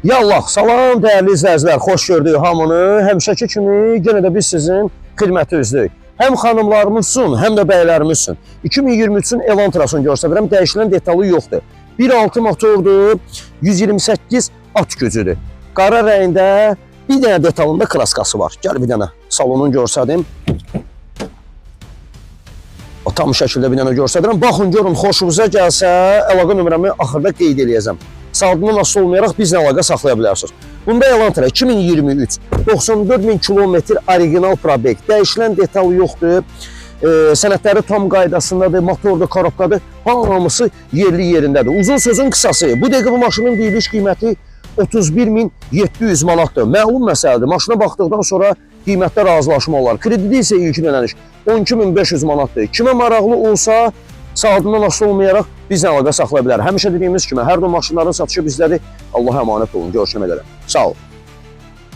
Yallah, salam dəyərli izləyicilər, xoş gördük hamını. Həmişəki kimi yenə də biz sizin xidməti üzlüyük. Həm xanımlarımız üçün, həm də bəylərimiz üçün. 2023-ün Elantrasını göstərirəm, dəyişilən detalı yoxdur. 1.6 motordur, 128 at gücüdür. Qara rəngdə bir dənə detalında kraskası var. Gəl bir dənə salonun göstərim. O tam şəkildə bir dənə göstərirəm. Baxın görün, xoşunuza gəlsə, əlaqə nömrəmi axırda qeyd eləyəcəm. Saatından asılı olmayaraq bizlə əlaqə saxlaya bilərsiniz. Bunda Elantra 2023 94 min kilometr original probek. Dəyişilən detal yoxdur. Sənədləri tam qaydasındadır, motordur, korobkadır. Hamısı yerli yerindədir. Uzun sözün qısası, bu dəqiqə bu maşının deyiliş qiyməti 31.700 manatdır. Məlum məsələdir. Maşına baxdıqdan sonra qiymətdə razılaşma olar. Krediti isə ilkin ödəniş 12.500 manatdır. Kimə maraqlı olsa saatından asılı olmayaraq bizlə əlaqə saxlaya bilər. Həmişə dediyimiz kimi hər də maşınların satışı bizdədir. Allaha əmanət olun. Görüşmək üzrə. Sağ olun.